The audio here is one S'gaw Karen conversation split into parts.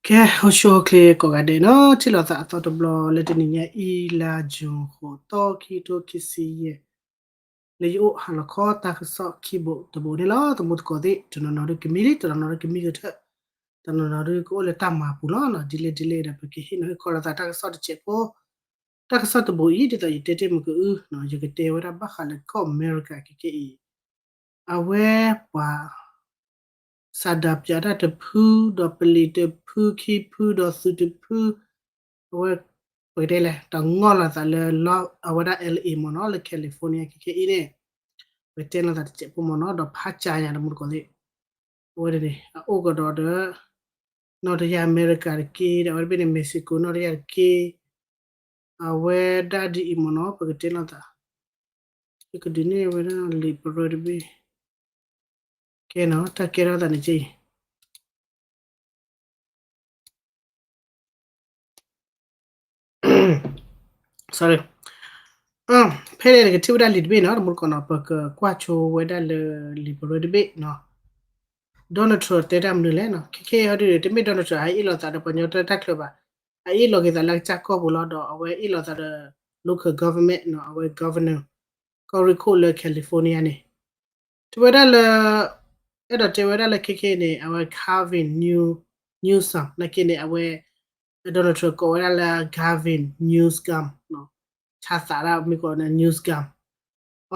ကဲ ဟိၣ်ဆူၣ်ဟိၣ်ချ့ကိးဂၤဒဲးနီၤ, ထံၣ်လိာ်သးအသီတဘျီလၢတနံၤညါအံၤ လါယူၤ ဃိးသီ ခံကထိခံဆံယဲၢ် လၢယအိၣ်ဟးလီၤခီတၢ်ကစီၣ်ခံဘိတဘိန့ၣ်လီၤ. သမူသကိးသ့ၣ် တနီၤနီၤဒုးကမံလံ, တနီၤနီၤဒုးကမံကထၢၣ်, တနီၤနီၤဒုးကအိၣ်လၢတၢ်မၤပူၤလီၤနီၤ. ဒ်လဲၣ်ဒ်လဲၣ်ဒီး ပကဟ့ၣ်နီၤဟ့ၣ်ခီလိာ်သးတၢ်ကစီၣ်တစဲးဖိ, တၢ်ကစီၣ်တဘိအံၤ ဒ်သိးယတဲတ့ၢ်မုၢ်ကအု ယကတဲဝဲဒၣ်ဘၣ်ဃးလၢကီၢ်အမဲရကၤခဲခဲအံၤ အဝဲပှၤ ဆန္ဒပြတၢ်တဖု ဒီးပလံၤတဖုခံဖု ဒီးသုးတဖု အဝဲ ပကတဲလဲၣ် တၢ်ငီၢ်လိာ်သးလၢ အဝဲဒၣ် L A မ့ၢ်နီၤ လၢ California ခဲခဲအံၤန့ၣ် ပကတဲလိာ်သးတစဲးဖိမ့ၢ်နီၤ ဒီးဖးကၢ်ညါ သမူသကိးသ့ၣ် အဝဲန့ၣ် အအိၣ်ကဒီးဒီး နီၢ်တယၢ်အမဲရကၤတက့ၢ် ဒီးအဝဲတဘ့ၣ်န့ၣ် Mexico နီၢ်တယၢ်တက့ၢ် အဝဲဒၣ်ဒ်အံၤမ့ၢ်နီၤ ပကတဲလိာ်သး ကဒုးနဲၣ်ဝဲဒၣ်လံာ်ပရၢတဘ့ၣ် ကဲနီၤ တၢ်ကဲထီၣ်သးန့ၣ်က့ sorry ဖဲန့ၣ်နကထံၣ်ဝဲဒၣ်လံာ်တဘ့ၣ်နီၤ သမူသကိးနီၤ ပကကွၢ်ဆိဝဲဒၣ်လၢလံာ်ပရၢတဘ့ၣ်နီၤ Donald Trump တဲတၢ်မနုၤလဲၣ်နီၤ ခဲခဲအံၤဟီဒုး တမ့ၢ် Donald Trump ဟးအ့ၣ်လိာ်သးဒီးပှၤကညီတၢ်ချၢဘၣ် အအ့ၣ်လိာ်က့ၤသးလၢအကစၢ်ကီၢ်ပူၤလီၤ ဒီးအဝဲအ့ၣ်လိာ်သးဒီး local government နီၤ အဝဲ governor ကီၢ်ရ့ၣ်ခိၣ်လၢ California န့ၣ် တဲဝဲဒၣ်လၢ အဲၣ်ဒိးတဲဝဲဒၣ်လၢခဲခဲအံၤန့ၣ် အဝဲ Gavin New Newsom နာ်က့န့ၣ် အဝဲ Donald Trump ကိးဝဲဒၣ်လၢ Gavin Newsom ဆါသးဒၣ်မ့ၢ်ကိးန့ၣ် Newsom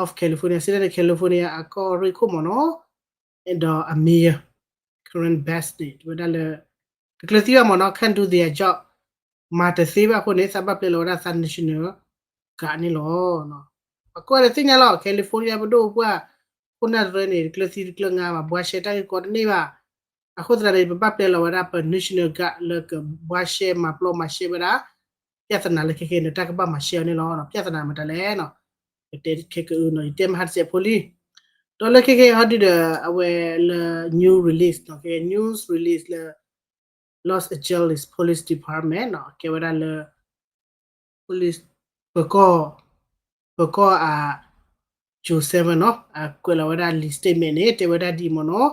of California စံးဒၣ်န့ၣ် California အကီၢ်ရ့ၣ်ခိၣ်မ့ၢ်နီၤ ဒီးအ mayor Karen Bass န့ၣ် တဲဝဲဒၣ်လၢ တကျၢၤသံဘၣ်မ့ၢ်နီၤ can't do their job မၤတသ့ဘၣ်အဃိန့ၣ် သးဘၣ်ပျဲလီၤဝဲဒၣ်သး national guard န့ၣ်လီၤ ပကွၢ်လၢသ့ၣ်ညါလီၤ California ပဒိၣ်ပပှၢ် ခိၣ်နၢ်တရၢန့ၣ် တကျၢၤသံတကျၢၤငါဘၣ် ဘှါရှဲတၢ်ဂ့ၢ်ကီတန့ၢ်ဘၣ် အဃိသတးန့ၣ် ပဘၣ်ပျဲလီၤဝဲဒၣ်ပ national guard လၢကဘှါရှဲမၤပျီမၤရှဲဝဲဒၣ် ပြဿနာလၢခဲခဲန့ၣ် တၢ်ကဘၣ်မၤရှဲအီၤန့ၣ်လီၤ ပြဿနာမတၤလဲၣ်နီၤ ယတဲခဲကအုနီၤ ယတဲမဟါတစဲးဖိလံ ဒီးလၢခဲခဲဟီဒုဒီး အဝဲလၢ new release နီၤ ခဲ news release လၢ Los Angeles Police Department နီၤ ကဲဝဲဒၣ်လၢ police ပကီၢ် ပကီၢ်အ Joe Simon နီၤ အကွဲးလီၤဝဲဒၣ်လံာ် statement န့ၣ် တဲဝဲဒၣ်ဒ်အံၤမ့ၢ်နီၤ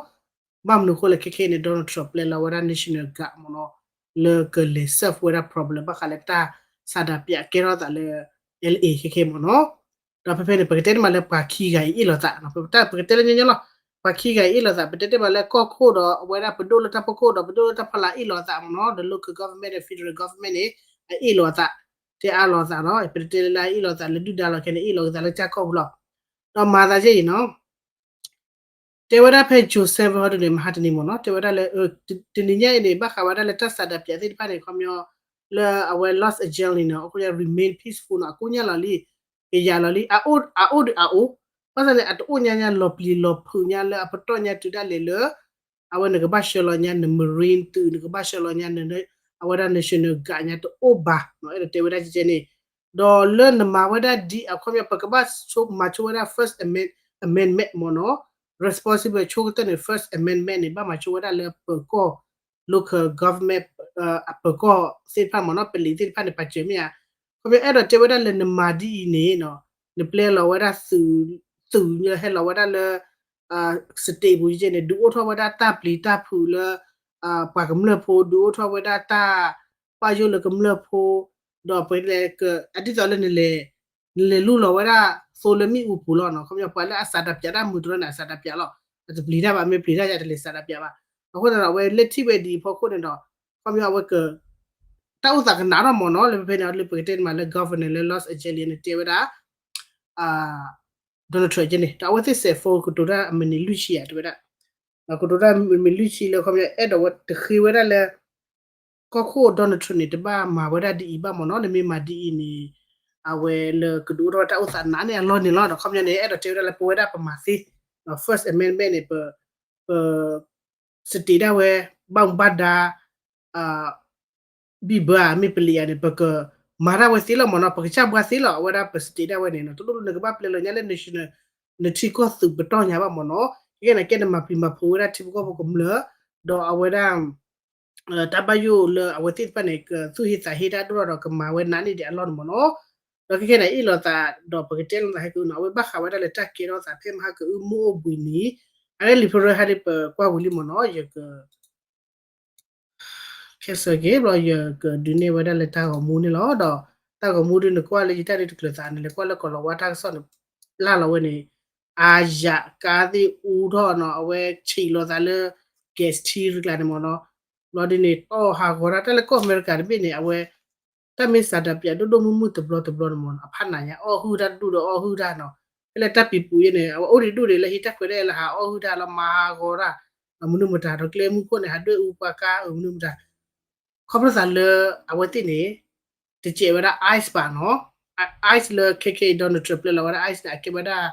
ဘၣ်မနုၤအဃိလဲၣ်ခဲခဲန့ၣ် Donald Trump ပျဲလီၤဝဲဒၣ် national guard မ့ၢ်နီၤ လၢကလဲၤ serve ဝဲဒၣ် problem ဘၣ်ဃးလၢတၢ်ဆန္ဒပြကဲထီၣ်သးလၢ L A ခဲခဲမ့ၢ်နီၤ ဒီးဖဲဖဲန့ၣ် ပကတဲတမံၤလၢပှၤခံဂၤအံၤအ့ၣ်လိာ်သး ပကတဲလၢညီညီလီၤ ပှၤခံဂၤအံၤအ့ၣ်လိာ်သး ပတဲတမံၤလၢကီၢ်ခိၣ်ဒီးအဝဲဒၣ်ပဒိၣ်လၢတၢ်ဖီခိၣ်ဒီးပဒိၣ်လၢတၢ်ဖီလာ်အ့ၣ်လိာ်သးမ့ၢ်နီၤ ဒီး local government ဒီး federal government န့ၣ် အအ့ၣ်လိာ်သး တဲအါလိာ်သးနီၤ ပတဲတဲလၢအအ့ၣ်လိာ်သးလၢဒုၣ်ဒါလီၤခဲန့ၣ် အ့ၣ်လိာ်က့ၤသးလၢကစၢ်ကီၢ်ပူၤလီၤ ဒီးမၤသးယဲအံၤနီၤ တဲဝဲဒၣ်ဖဲ Joe Simon ဟီဒုန့ၣ် မဟါတနံၤမ့ၢ်နီၤ တဲဝဲဒၣ်လၢ တနံၤညါအံၤန့ၣ် ဘၣ်ဃးဝဲဒၣ်လၢတၢ်ဆန္ဒပြသ့ၣ်တဖၣ်န့ၣ် ခီပညီ လၢအဝဲ Los Angeles န့ၣ်နီၤ အဃိ remain peaceful နီၤ အကိညၢ်လီၤလံ ကယၤလီၤလံ အအိၣ်အအိၣ်ဒုးအအိၣ် ဘၣ်ဆၣ်န့ၣ် အတအိၣ်ညါညါလီၤပျံၤလီၤဖုးညါလၢအပတီၢ်ညါတုၤဒၣ်လဲာ်လၢ အဝဲနကဘၣ်ဆှၢလီၤညါန Marine သုး နကဘၣ်ဆှၢလီၤညါ အဝဲဒၣ် National Guard ညါတအိၣ်ဘၣ် အဲၣ်ဒိးတဲဝဲဒၣ်ကဲကဲန့ၣ် ဒီးလၢနမၤဝဲဒၣ်ဒ်အခီပညီ ပကဘၣ်ဆိမၤဆိဝဲဒၣ် First Amend- Amendment မ့ၢ်နီၤ responsible ဆိကတၢၢ်န့ၣ် First Amendment န့ၣ် ဘၣ်မၤဆိဝဲဒၣ်လၢပကီၢ် local government ပကီၢ်သ့ၣ်တဖၣ်မ့ၢ်နီၤ ပလံၤသ့ၣ်တဖၣ်န့ၣ် ပာ်စၢၤမ့ၢ်ဧါ ခီပညီအဲၣ်ဒိးတဲဝဲဒၣ်လၢနမၤဒ်အံၤန့ၣ်နီၤ နပျဲလီၤဝဲဒၣ်သုး သုးဟဲလီၤဝဲဒၣ်လၢ state ပူၤကဲန့ၣ် ဒုးအိၣ်ထီၣ်ဝဲဒၣ်တၢ်ပျံၤတၢ်ဖုးလၢ ပှၤကမျၢၢ်ဖိ ဒုးအိၣ်ထီၣ်ဝဲဒၣ်တၢ်ပာ်ယိၣ်လၢကမျၢၢ်ဖိ ဒီးပလဲၤ အဒ်သိးလၢနလဲၤ နလဲၤလူလီၤဝဲဒၣ်သိလၢမ့ၣ်အူပူၤလီၤနီၤ ခီပညီပှၤလၢအဆန္ဒပြတၢ်မုာ်တရၢန့ၣ် အဆန္ဒပြလီၤ အတပျံၤတၢ်ဘၣ် မ့ၢ်ပျံၤတၢ်ယၤတလဲၤဆန္ဒပြဘၣ် အဃိသတးဒီး အဝဲလဲၤထံၣ်ဝဲဒ်အံၤအဖီခိၣ်န့ၣ်ဒီး ခီပညီအဝဲက တၢ်အိၣ်သးကနးထီၣ်မ့ၢ်နီၤ လၢဖဲဖဲန့ၣ် လၢပကတဲမးလၢ governor လၢ Los Angeles န့ၣ် တဲဝဲဒၣ် Donald Trump ကဲန့ၣ် ဒီးအဝဲသ့ၣ်စဲး phone ကတိၤတၢ်အမံးနံးလွံၢ်ဆံယဲၢ် တဲဝဲဒၣ် ကတိၤတၢ်မံးနံးလွံၢ်ဆံလၢခီပညီ အဲၣ်ဒိးဝဲတဃ့ဝဲဒၣ်လၢ ကီၢ်ခိၣ် Donald Trump န့ၣ် တဘၣ်မၤဝဲဒၣ်ဒ်အံၤဘၣ်မ့ၢ်နီၤ နမ့ၢ်မၤဒ်အံၤန့ၣ် အဝဲလၢကဒုးအိၣ်ထီၣ်ဝဲတၢ်အိၣ်သးနးန့ၢ်အလီၢ်န့ၣ်လီၤ. ဒီးခီပညီန့ၣ် အဲၣ်ဒိးတဲဝဲဒၣ်လၢပဝဲဒၣ်ပမၤသ့ First Amendment န့ၣ် ပ state ဒၣ်ဝဲ ဘၣ်မူဘၣ်ဒါ ဘံၣ်ဘၢဧါ မ့ၢ်ပလံၤဧါန့ၣ် ပကမၤဒၣ်ဝဲသ့လီၤမ့ၢ်နီၤ, ပကစၢ်ဘှါသ့လီၤ. အဝဲဒၣ်ပ state ဒၣ်ဝဲန့ၣ်နီၤ, တလိၣ်လၢနကဘၣ်ပျဲလီၤညါလၢ national နထံကီၢ်သုးပတီၢ်ညါဘၣ်မ့ၢ်နီၤ. ခဲကနံၣ်အံၤ နမၤပျံၤမၤဖုးဝဲဒၣ်ထံဖိကီၢ်ဖိကမျၢၢ်, ဒီးအဝဲဒၣ် တၢ်ဘၣ်ယိၣ်လၢအဝဲသ့ၣ်တဖၣ်န့ၣ် ကသူၣ်ဟ့သးဟ့တၢ်ဒိၣ်ထီၣ်ဒီးကမၤဝဲနးန့ၢ်ဒံးအလီၢ်န့ၣ်မ့ၢ်နီၤ. ဒီးခဲကနံၣ်အံၤ အ့ၣ်လိာ်သးဒီးပကတဲလိာ်သးဟဲက့ၤနီၤ, အဝဲဘၣ်ဃးဝဲဒၣ်လၢတၢ်ကဲထီၣ်သးဖဲမဟါကအု မုၢ်အိၣ်ဘှံးနံၤ, အဝဲလံာ်ဖရဲဟါဒ်ပကွၢ်ဝံၤလံမ့ၢ်နီၤ, ယက ခဲစၢၢ်က့ၤဘျီ ယကဒုးနဲၣ်ဝဲဒၣ်လၢတၢ်ဂီၤမူန့ၣ်လီၤ. ဒီးတၢ်ဂီၤမူဒ်နကွၢ်လၢယတၢ်ဒုးတကျၢၤသးန့ၣ် လဲၤကွၢ်လၢကီၢ်လီၤဝါတၢ်ကစီၣ်န့ၣ် လၢ်လီၤဝဲန့ၣ် အါယၤကါသ့ၣ်အူထီၣ်နီၤ အဝဲဆံးလီၤသးလၢ gas ထံရူၢ်ကျါန့ၣ်မ့ၢ်နီၤ. ဘျီဒ်န့ၣ် တီၢ်ဟးဂီၤတၢ် တၢ်လၢကီၢ်အမဲရကၤတဘ့ၣ်န့ၣ် အဝဲ တၢ်မ့ၢ်စးဒၤပၠးဒိၣ်ဒိၣ်မုၢ်မုၢ်တဘျီတဘျီန့ၣ်မ့ၢ်နီၤ အဖးနးညါ အီၣ်ဟုၣ်တၢ်တဒူၣ်ဒီးအီၣ်ဟုၣ်တၢ်နီၤ. ဖဲလၢတၢ်ပံၤပူၤယဲန့ၣ် အဝဲအိၣ်ဒံးဒူၣ်ဒံးလၢဟံးတၢ်ခွဲးတၢ်ယာ်လၢဟးအီၣ်ဟုၣ်တၢ်လီၤ မၤဟးဂီၤတၢ် မနုၤမတၤဒီးကျဲမုၢ်ခိၣ်န့ၣ် ဟးဒွဲၣ်အူပှၤကါအမနုၤမတၤ ခီဖျိသးလၢ အဝဲသ့ၣ်န့ၣ် တစဲးဝဲဒၣ် ice ဘၣ်နီၤ. ice လၢခဲခဲအံၤ Donald Trump ပျဲလီၤဝဲဒၣ် ice န့ၣ် အကဲဝဲဒၣ်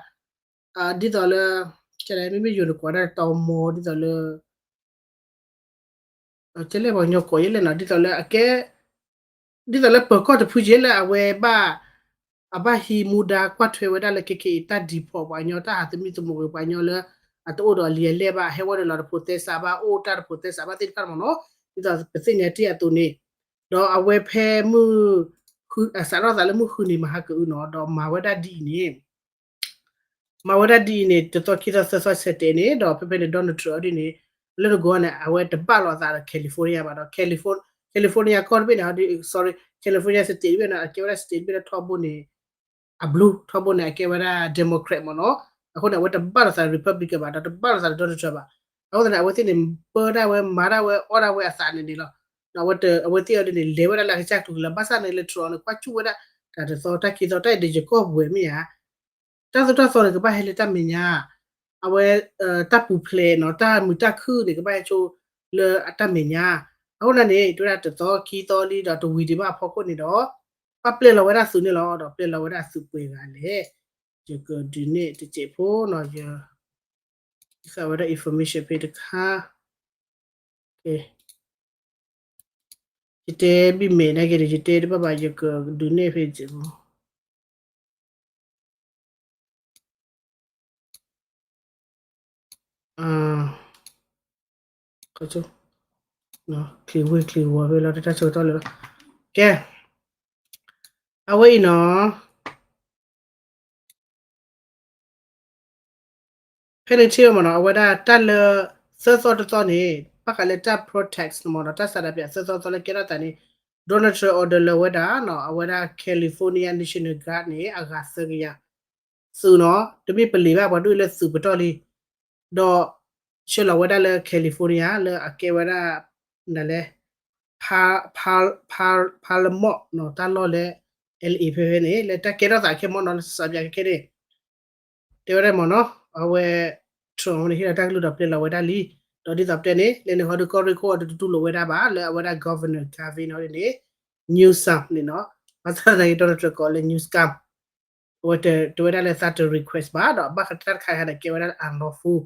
ဒ်သိးလၢ မ့မ့ၢ်ယိၤနကွၢ်ဒၣ်တမီၤ ဒ်သိးလၢ ကဲလဲၣ်ပှၤကညီကိးယဲလဲၣ်နီၤ ဒ်သိးလၢအကဲ ဒ်သိးလၢပၢၤကီၢ်တဖုကဲလၢအဝဲဘၣ် အဘၣ်ဟံးမူဒါကွၢ်ထွဲဝဲဒၣ်လၢခဲခဲအံၤ တၢ် deport ပှၤကညီ တၢ်ဟးသမံသမိးကွံာ်ပှၤကညီလၢ အတအိၣ်ဒီးအလံာ်အလဲၢ်ဘၣ် ဟဲဝဲဒီးလီၤတဖိးသဲစးဘၣ် အိၣ်တၢ်တဖိးသဲစးဘၣ်သ့ၣ်တဖၣ်န့ၣ်မ့ၢ်နီၤ. ဒ်သိးပသ့ၣ်ညါတ့ၢ်အသိးန့ၣ် ဒီးအဝဲဖဲမုၢ် အစးထီၣ်သးလၢမုၢ်ဃုနံၤမဟါကအုနီၤ ဒီးမၤဝဲဒၣ်ဒ်အံၤန့ၣ် မၤဝဲဒၣ်ဒ်အံၤန့ၣ် တသီခံသီသၢသီဆဲးတဲာ်န့ၣ် ဒီးဖဲဖဲန့ၣ် Donald Trump အီၤဒ်န့ၣ် လၢနဂီၢ်န့ၣ် အဝဲတဘၣ်လိာ်သးဒီး California ဘၣ်ဒီး California ကီၢ်တဘ့ၣ်န့ၣ် sorry California state တဘ့ၣ်န့ၣ် အကဲဝဲဒၣ် state တဘ့ၣ်လၢထီဘိန့ၣ် အ blue ထီဘိန့ၣ် အကဲဝဲဒၣ် Democrat မ့ၢ်နီၤ. အဃိန့ၣ် အဝဲတဘၣ်လိာ်သး Republican ဘၣ်ဒီး တဘၣ်လိာ်သးဒီး Donald Trump ဘၣ်. အဃိသတးန့ၣ် အဝဲသ့ၣ်န့ၣ် ပၢတၢ်ဝဲ မၤတၢ်ဝဲ အီၣ်တၢ်ဝဲအသးန့ၣ်န့ၣ်လီၤ. ဒီးအဝဲသ့ၣ်အီၤဒ်န့ၣ် လဲၤဝဲဒၣ်လၢအကစၢ်ကျိၤကလာ် ဘၣ်ဆၣ်န့ၣ်လၢ Trump န့ၣ် ကွၢ်ကူၣ်ဝဲဒၣ် တၢ်တသီတၢ်ခံသီ တၢ်အံၤဒီးယကီၢ်ပှဲၤမ့ၢ်ဧါ တၢ်သိၣ်တၢ်သီန့ၣ် ကဘၣ်ဟဲလၢတၢ်မဲာ်ညါ, အဝဲ တၢ်ပူၤဖျဲးနီၤ တၢ်မုာ်တၢ်ခုၣ်န့ၣ် ကဘၣ်ဟဲဆိလၢအတၢ်မဲာ်ညါ. အဃိန့ၣ်န့ၣ် တဲဝဲဒၣ်တသီခံသီလံဒီးတဝံၤဒံးဘၣ်အဖီခိၣ်န့ၣ်ဒီး ဘၣ်ပျဲလီၤဝဲဒၣ်သုးန့ၣ်လီၤ. ဒီးပျဲလီၤဝဲဒၣ်သုးပှဲၤဂၤလဲၣ်. ယကဒုးနဲၣ်တစဲးဖိနီၤ ယ ယဃာ်ဝဲဒၣ် information ဖဲတခါ ယတဲဘံၣ်မဲာ်နာ်က့န့ၣ် ယတဲတဘၣ်ဘၣ် ယကဒုးနဲၣ်ဖဲတစဲးဖိ ချံဝ့ၢ်ချံဝီၤဖဲလီၤ တၢ်ဆၢကတီၢ်လၢာ်လီၤ. ကဲ အဝဲအံၤနီၤ ဖဲန့ၣ်ထံၣ်မ့ၢ်နီၤ အဝဲဒၣ်တၢ်လၢ သၢသီတသီန့ၣ် ဘၣ်ဃးလၢတၢ် protest မ့ၢ်နီၤ တၢ်ဆန္ဒပြသၢသီတသီလၢကဲထီၣ်သးန့ၣ် Donald Trump order လၢဝဲဒၣ်နီၤ အဝဲဒၣ် California National Guard န့ၣ် အဂၤသၢကယၤ သုးနီၤ တမ့ၢ်ပလံၤဘၣ် ပှၤဒိၣ်လၢသုးပတီၢ်လံ ဒီး ဆှၢလီၤဝဲဒၣ်လၢ California လၢအကဲဝဲဒၣ် နလဲၣ် Paramount နီၤ တၢ်လီၢ်လၢ L A ဖဲဖဲန့ၣ် လၢတၢ်ကဲထီၣ်သးခဲမ့ၢ်နီၤ လၢစးပၠးခဲခဲန့ၣ် တဲဝဲဒၣ်မ့ၢ်နီၤ အဝဲ Trump န့ၣ် ဟ့ၣ်လီၤတၢ်ကလုၢ်ဒီးပျဲလီၤဝဲဒၣ်လံ ဒီးဒ်သိးပတဲန့ၣ် လဲၤနုာ်ဟီဒုးကီၢ်ရ့ၣ်ခိၣ်အီၤ တတူၢ်လိာ်ဝဲဒၣ်ဘၣ် လၢအဝဲဒၣ် Governor Gavin န့ၣ် Newsom န့ၣ်နီၤ ဘၣ်ဆၣ်သနာ်က့ Donald Trump ကိးလၢ Newsom အဝဲတဲဝဲဒၣ်လၢသးတ request ဘၣ် ဒီးဘၣ်ဃးတၢ်တခါတခါန့ၣ် ကဲဝဲဒၣ် unlawful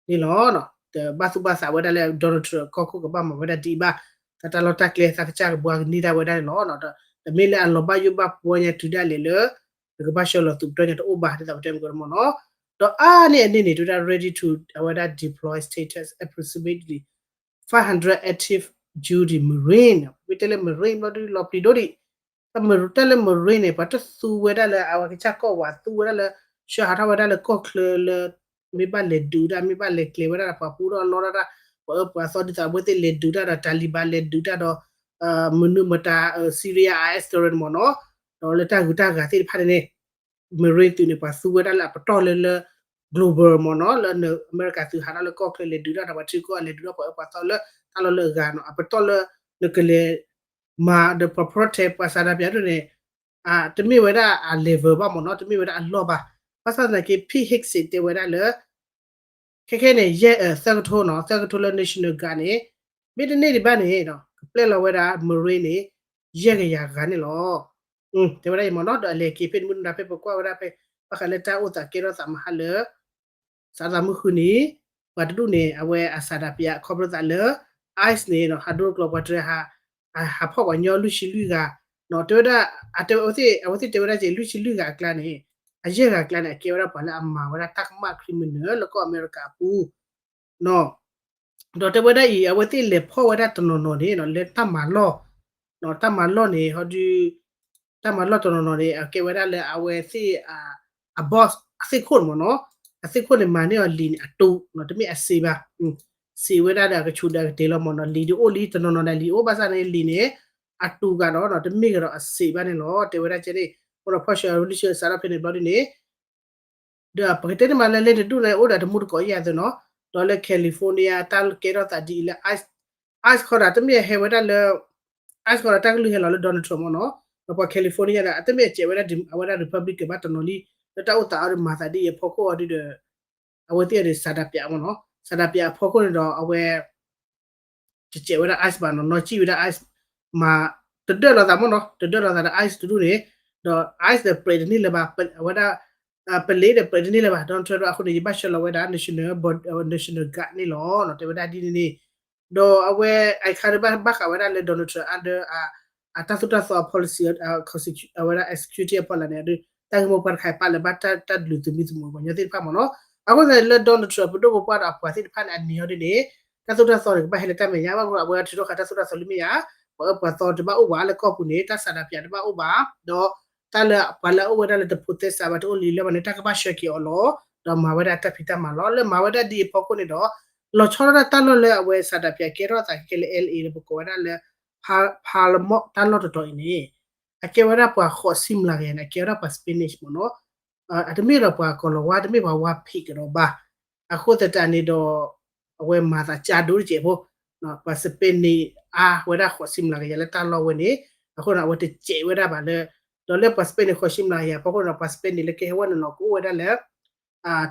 န့ၣ်လီၤ. တဘၣ်သူၣ်ဘၣ်သးဝဲဒၣ်လၢ Donald Trump ကီၢ်ခိၣ်ကဘၣ်မၤဝဲဒၣ်ဒ်အံၤဘၣ် တၢ်တၢ်လီၢ်တၢ်ကျဲ သးကစၢ်ကဘှါကန့ၢ်ဒၣ်ဝဲဒၣ်န့ၣ်လီၤ. တမ့ၢ်လၢအလီၤဘၣ်ယိၣ်ဘၣ်ပှီၢ်ညါတုၤဒၣ်လဲာ်လၢ နကဘၣ်ဆှၢလီၤသုးပတီၢ်ညါတအိၣ်ဘၣ် ဒ်သိးပတဲမုၢ်ကီၢ်မ့ၢ်နီၤ ဒီးအါန့ၢ်အန့ၣ်န့ၣ် တဲဝဲဒၣ် ready to အဝဲဒၣ် deploy states approximately five hundred active duty Marine မ့ၢ်တဲလၢ Marine ဘျီဒုးလီၤပျံၤဒိၣ်ဒံး တၢ်လၢ Marine န့ၣ် ပှၤတသူဝဲဒၣ်လၢအဝဲကစၢ်ကီၢ်ဝဲ သူဝဲဒၣ်လၢ ဆှၢဟးထီၣ်ဝဲဒၣ်လၢကီၢ်ချၢလၢ မ့ၢ်ဘၣ်လဲၤဒုးတၢ် မ့ၢ်ဘၣ်လဲၤကျဲၤဝဲဒၣ်ဒီးပှၤပူထီၣ်လီထီၣ်တၢ် ပှၤအၢပှၤသီဒ်သိးအဝဲသ့ၣ်လဲၤဒုးတၢ်ဒီး Taliban လဲၤဒုးတၢ်ဒီး မနုၤမတၤ Syria IS တရၢန့ၣ်မ့ၢ်နီၤ ဒီးလၢတၢ်ဂုၤတၢ်ဂၤသ့ၣ်တဖၣ်န့ၣ် Marine သုးန့ၣ် ပှၤသူဝဲဒၣ်လၢအပတီၢ်လၢလၢ global မ့ၢ်နီၤ လၢနအမဲရကၤသုးဟးထီၣ်လၢကီၢ်ချၢလဲၤဒုးတၢ်ဒီးပှၤထံကီၢ်လဲၤဒုးထီၣ်ပှၤအၢပှၤသီလၢတၢ်လီၢ်လၢအဂၤနီၤ အပတီၢ်လၢနကလဲၤမၤဒီးပှၤ protest ပှၤဆန္ဒပြဒ်န့ၣ် တမ့ၢ်ဝဲဒၣ်အ level ဘၣ်မ့ၢ်နီၤ တမ့ၢ်ဝဲဒၣ်အလီၢ်ဘၣ် ဘၣ်ဆၣ်သနာ်က့ Pete Hegseth တဲဝဲဒၣ်လၢ ခဲခဲန့ၣ် ယဲၢ် သၢကထိနီၤ သၢကထိလၢ National Guard န့ၣ် မ့တမ့ၢ်ဒံးဘၣ်န့ၣ် ကပျဲလီၤဝဲဒၣ် Marine န့ၣ် ယဲၢ်ကယၤဂၤန့ၣ်လီၤ. တဲဝဲဒၣ်အံၤမ့ၢ်နီၤ ဒီးအလဲၤက့ၤဖဲန့ၣ်မနုၤဖဲပကွၢ်ဝဲဒၣ်ဖဲ ဘၣ်ဃးလၢတၢ်အိၣ်သးကဲထီၣ်သးမဟါလၢ စးသးမုၢ်ဃုနံၤ ပှၤတဒူၣ်န့ၣ် အဝဲအဆန္ဒပြခီဖျိသးလၢ ICE န့ၣ် ဟးဒိကျိၤပှၤတရၢ ဟးဖီၣ်ပှၤညီလွံၢ်ဆံလွံၢ်ဂၤ တဲဝဲဒၣ် အဝဲသ့ၣ်တဲဝဲဒၣ်က့ၤလွံၢ်ဆံလွံၢ်ဂၤအကျါန့ၣ် အယဲၢ်ဂၤအကျါန့ၣ် အကဲဝဲဒၣ်ပှၤလၢအမၤဝဲဒၣ်တၢ်ကမၣ် criminal လၢကီၢ်အမဲရကၤအပူၤ ဒီးတဲဝဲဒၣ်အံၤ အဝဲသ့ၣ်လဲၤဖီၣ်ဝဲဒၣ်တနီၤနီၤန့ၣ် လၢတၢ်မၤလီၢ် တၢ်မၤလီၢ်န့ၣ် ဟီဒု တၢ်မၤလီၢ်တနီၤနီၤန့ၣ် အကဲဝဲဒၣ်လၢအဝဲသ့ၣ် အ boss အသ့ၣ်ခိၣ်န့ၣ်မ့ၢ်နီၤ အသ့ၣ်ခိၣ်န့ၣ် မၤန့ၢ်အီၤလံာ်န့ၣ်အတိၤ တမ့ၢ်အစ့ဘၣ် စံးဝဲဒၣ်ဒီးအကဆူးဒီးအကတ့ၤလီၤမ့ၢ်နီၤ, လံာ်ဒုးအိၣ်လံ တနီၤနီၤဒီးလံာ်အိၣ်ဘၣ်ဆၣ်န့ၣ် လံာ်န့ၣ် အတူာ်ဂၤဒီးနီၤ တမ့ၢ်ကဒီးအစံးဘၣ်န့ၣ်လီၤ. တဲဝဲဒၣ်ကဲန့ၣ် အဃိဒီး partial resolution စးထီၣ်ဖဲန့ၣ်ဘျီဒ်န့ၣ် ဒီးပကတဲန့ၣ်မးလၢလ့တဒူၣ်န့ၣ် အိၣ်ဒီးတမူတကိးယၤသ့နီၤ, ဒီးလၢ California တၢ်ကဲထီၣ်သးဒ်အံၤလၢ ICE, ICE ခီဒီး တမ့ၢ်ဟဲဝဲဒၣ်လၢ ICE ခီဒီးတၢ်ကလုၢ်ဟဲလီၤလၢ Donald Trump မ့ၢ်နီၤ, ဒီးပှၤ California န့ၣ် အတမ့ၢ်အစဲးဝဲဒၣ်အဝဲဒၣ် Republican ဘၣ်တနီၤလံ, လၢတၢ်အိၣ်သးအီၤဒီးမၤသးဒ်အံၤအဖီခိၣ်အီၤဒ်ဒီး အဝဲသ့ၣ်အီၤန့ၣ် ဆန္ဒပြ မ့ၢ်နီၤ, ဆန္ဒပြအဖီခိၣ်န့ၣ်ဒီး အဝဲ တစဲးဝဲဒၣ် ICE ဘၣ်နီၤ, နီၢ်ကံၣ်ဝဲဒၣ် ICE မၤ တဒၢၣ်လိာ်သးမ့ၢ်နီၤ, တဒၢၣ်လိာ်သးဒီး ICE တဒူၣ်န့ၣ်, ဒီး ICE ဒီး ပရ့းတန့ၢ်လၢၤဘၣ်, အဝဲဒၣ် ပလ့းဒီး ပရ့းတန့ၢ်လၢၤဘၣ်, Donald Trump အဃိန့ၣ် ယဘၣ်ဆှၢလီၤဝဲဒၣ် National National Guard န့ၣ်လီၤ, တဲဝဲဒၣ်ဒ်န့ၣ်န့ၣ်, ဒီးအဝဲ အံၤခါဒီးဘၣ်ဃးဝဲဒၣ်လၢ Donald Trump အဒၢ အတၢ်သိၣ်တၢ်သီအ policy အဝဲဒၣ် executive အဖီလာ်န့ၣ် တၢ်ဂ့ၢ်မိၢ်ပှၢ်တခါအံၤ ပာ်လၢၤဘၣ်တၢ်ဒုးသုးမုၢ်သံၣ်ဘိပှၤကညီသ့ၣ်တဖၣ်မ့ၢ်နီၤ, အဃိသတးလၢ Donald Trump ပဒိၣ်ပပှၢ်ဒီးအပှၤသ့ၣ်တဖၣ်န့ၣ် အန့ၢ်အီၤဒ်န့ၣ် တၢ်သိၣ်တၢ်သီန့ၣ် ကဘၣ်ဟဲလၢတၢ်မဲာ်ညါဘၣ်အဃိ အဝဲထုးထီၣ်ဃာ်တၢ်သိၣ်တၢ်သီလၢမ့ၢ်ယါ, ပှၤအၢပှၤသီတဘၣ်အိၣ်ဘၣ်လၢကီၢ်ပူၤန့ၣ် တၢ်ဆန္ဒပြတဘၣ်အိၣ်ဘၣ်, ဒီး တၢ်လၢပှၤလၢအအိၣ်ဝဲဒၣ်လၢတဖိးသဲစးဘၣ် တအိၣ်လၢလၢဘၣ်န့ၣ် တၢ်ကဘၣ်ဆှၢက့ၤအီၤလီၤ, ဒီးမၤဝဲဒၣ်တၢ်ဖံးတၢ်မၤလီၤ, လၢမၤဝဲဒၣ်ဒ်အံၤအဖီခိၣ်န့ၣ်ဒီး လီၤဆီဒၣ်တၢ်လီၢ်လၢအဝဲဆန္ဒပြကဲထီၣ်သးခဲခဲလၢ L A လၢပကိးဝဲဒၣ်လၢ Parliament တၢ်လီၢ်တတီၤအံၤန့ၣ် အကဲဝဲဒၣ်ပှၤဃိးဆံမျးကယၤန့ၣ် အကဲဝဲဒၣ်ပှၤ Spanish မ့ၢ်နီၤ, အတမ့ၢ်ဒီးပှၤကီၤလၤဝါ တမ့ၢ်ပှၤဝါဖံးကဒီးဘၣ်, အဃိသတးန့ၣ်ဒီး အဝဲမၤသးကၢ်ဒိၣ်တစဲးဖိ, ပှၤ Spanish အါဝဲဒၣ်ဃိးဆံမျးကယၤလၢတၢ်လီၢ်ဝဲန့ၣ်, အဃိန့ၣ် အဝဲတစဲးဝဲဒၣ်ဘၣ်လၢ ဒီးလၢပှၤ Spanish ဃိးဆံမျးကယၤအဖီခိၣ်န့ၣ်ဒီး ပှၤ Spanish လၢကဟဲဝဲန့ၣ်နီၤ ကအိၣ်ဝဲဒၣ်လၢ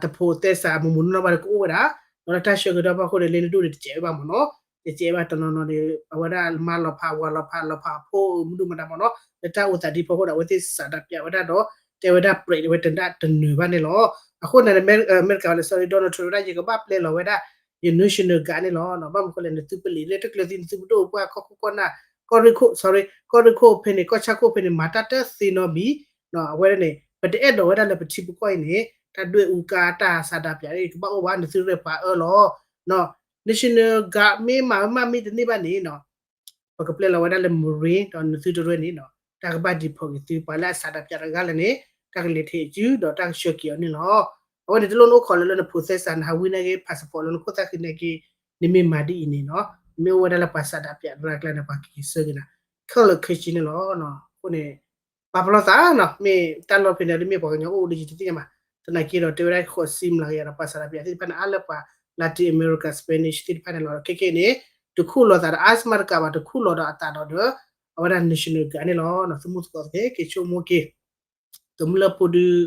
တဖိးသဲစးမုၢ်မုၢ်နီၢ်နီၢ်ဘၣ်ဒီးကအိၣ်ဝဲဒၣ်, ဒီးလၢတၢ်ဆှၢက့ၤဒီးဖီခိၣ်န့ၣ် လ့နဒိၣ်န့ၣ် တစဲးဝဲဘၣ်မ့ၢ်နီၤ, တစဲးဘၣ်တနီၤနီၤန့ၣ် အဝဲဒၣ်မၤလီၤဖးဝၤလီၤဖး လီၤဖးအဖိမုၢ်ဒိၣ်မတၤမ့ၢ်နီၤ, လၢတၢ်အိၣ်သးဒ်ဖီခိၣ်ဒီး အဝဲသ့ၣ်ဆန္ဒပြဝဲဒၣ်ဒီး တဲဝဲဒၣ် ပရ့း ဝဲတနၢ်တနၢၤဘၣ်န့ၣ်လီၤ. အဃိန့ၣ် အမဲရကၤလၢ sorry Donald Trump ဝဲဒၣ် ယကဘၣ်ပျဲလီၤဝဲဒၣ် ယ National Guard န့ၣ်လီၤ. ဘၣ်မနုၤဃိလဲၣ် နသုပလံးလၢတကျၢၤသံ နသုပဒိၣ်ပပှၢ် ကီၢ်ခိၣ်ကီၢ်နၢ် ကီၢ်ရ့ၣ်ခိၣ် sorry ကီၢ်ရ့ၣ်ခိၣ်ဖဲန့ၣ် ကီၢ်ဆၣ်ခိၣ်ဖဲန့ၣ် မၤတၢ်တသ့နီတမံၤ, အဝဲန့ၣ် ပတအဲၣ်ဒိးဝဲဒၣ်လၢပထံပကီၢ်အံၤန့ၣ် တၢ်ဒွဲၣ်အူကါ တၢ်ဆန္ဒပြန့ၣ် ကဘၣ်အိၣ်ဘၣ် နသုရဲၣ်ပှၤအၢလီၤ. National Guard မ့ၢ်မၤမ့ၢ်တန့ၢ်ဘၣ်န့ၣ် ပကပျဲလီၤဝဲဒၣ်လၢ Marine ဒီးနသုတရၢန့ၣ် တၢ်ကဘၣ် deport က့ၤသု ပှၤလၢအဆန္ဒပြတဂၤလၢ်န့ၣ် တၢ်ကလဲၤထဲးအစု ဒီးတၢ်ကဆှၢက့ၤအီၤန့ၣ်လီၤ. အဝဲန့ၣ်တလိၣ်နအိၣ်ခိးလၢလၢနဖိးသဲစး နဟးဝံန့ၢ်က့ၤ passport လၢနခိၣ်သၣ်ဃံန့ၢ်က့ၤ နမ့ၢ်မၤဒ်အံၤန့ၣ်နီၤ မ့ၢ်အိၣ်ဝဲဒၣ်လၢပှၤဆန္ဒပြတဂၤကျါန့ၣ် ပှၤကက့ၤဆှၢက့ၤနၤ ခဲလၢာ်ခဲဆ့န့ၣ်လီၤ. အဃိန့ၣ် ပာ်ဖျါသးနီၤ မ့ၢ်တၢ်လီၢ်ဖဲန့ၣ် တမ့ၢ်ပှၤကညီအိၣ်ဒ်ယတသ့ၣ်ညါဘၣ်. သနာ်က့ဒီးတဲဝဲဒၣ်ဃိးဆံမျးကယၤဒီးပှၤဆန္ဒပြသ့ၣ်တဖၣ်န့ၣ် အါလၢပှၤ Latin America Spanish သ့ၣ်တဖၣ်န့ၣ်လီၤ. ခဲခဲအံၤန့ၣ် တခူၣ်လီၤသးဒီး ICE မးတကးဘၣ် တခူၣ်လီၤဒီးအသးဒီးဒီး အဝဲဒၣ် National Guard န့ၣ်လီၤ. သုမုၢ်သကိးသ့ၣ် က့ၤဆိကမိၣ်က့ၤ ကမျၢၢ်ဖိဒုး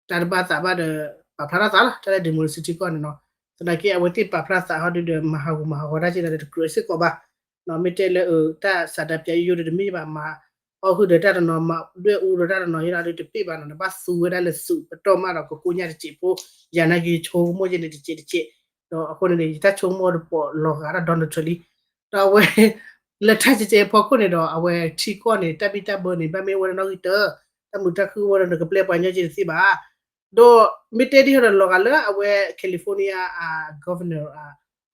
တၢ်တဘၣ်သးဘၣ်ဒီး ပာ်ဖျါထီၣ်သးလီၤ တၢ်လၢ democracy ထံကီၢ်န့ၣ်နီၤ. သနာ်က့ အဝဲသ့ၣ်ပာ်ဖျါသးဟီဒုးဒီး မၤဟးဂူာ်မၤဟးဂီၤတၢ်က့ၤဒီး တကြၢးစ့ၢ်ကီးဘၣ်. မ့ၢ်တဲလၢအတၢ်ဆန္ဒပြယိယိဒီးတမ့ၢ်ဘၣ် မၤအီၣ်ဟုၣ်ဒီးတၢ်တနီၤ မၤဒွဲၣ်အူဒီးတၢ်တနီၤ ယဲဒၣ်ဒီးတပ့ၢ်ဘၣ်နီၤ နဘၣ်သူဝဲဒၣ်လၢသုးပတီၢ်မးဒီး ကကိညၢ်တစဲးဖိ ယၤနာ်က့ဆိကမိၣ်ယဲန့ၣ်တစဲးတစဲး ဒီးအဃိန့ၣ် ယတၢ်ဆိကမိၣ်ဒီးပိာ်လီၤဂာ်ဒီး Donald Trump လံ ဒီးအဝဲ လၢတၢ်ကဲကဲအဖီခိၣ်န့ၣ်ဒီး အဝဲထံကီၢ်န့ၣ် တၢ်ဘံၣ်တၢ်ဘၢန့ၣ် ဘၣ်မ့ၢ်အိၣ်ဝဲဒၣ်နီၣ်ဂံၢ်တၢ တၢ်မုာ်တၢ်ခုၣ်အိၣ်ဝဲဒၣ် နကပျဲပှၤကညီက့ၤတသ့ဘၣ်. ဒီးမ့ၢ်တဲဒ်ဟီဒီးလီၤဂာ်လၢအဝဲ California အ governor